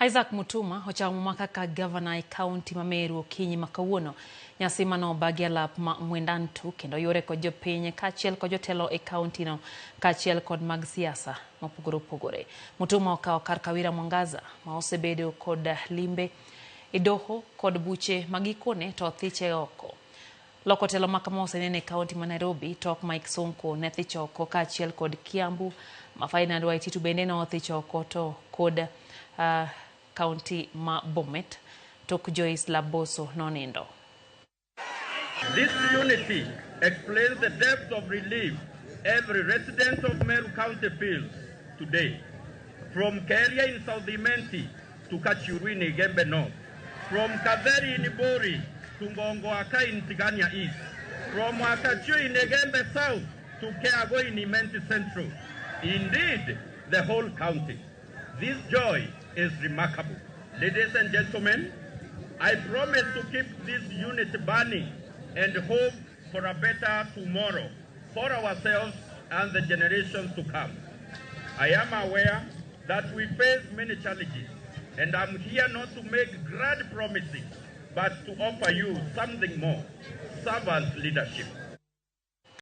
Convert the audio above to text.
Isaac Mutuma ochamo muma kaka gavana e kaunti ma Meru okinyi ma kawuono. Nyasi mano obagi alap ma Mwendantu kendo yore kod jopiny kaachiel kod jotelo e kaunti no kaachiel kod mag siasa mopogore opogore. Mutuma okawo kar Kawira Mwangaza ma osebedo kod limbe e doho kod buche ma gikone to othiche oko. Loko telo ma kama osenene e kaunti ma Nairobi tok Mike Sonko ne thich oko kaachiel kod Kiambu ma Ferdinand Waititu bende ne othich oko to kod kaunti ma Bomet tok Joyce Laboso nonindo. This unity explains the depth of relief every resident of Meru County feels today. From Keria in South Imenti to Kachuru in Igembe North, from Kaveri in Ibori to Ngongoaka in Tigania East, from Wakachu in Igembe South to Keago in Imenti Central. Indeed, the whole county. This joy is remarkable. Ladies and gentlemen, I promise to keep this unity burning and hope for a better tomorrow for ourselves and the generations to come. I am aware that we face many challenges, and I'm here not to make grand promises, but to offer you something more, servant leadership.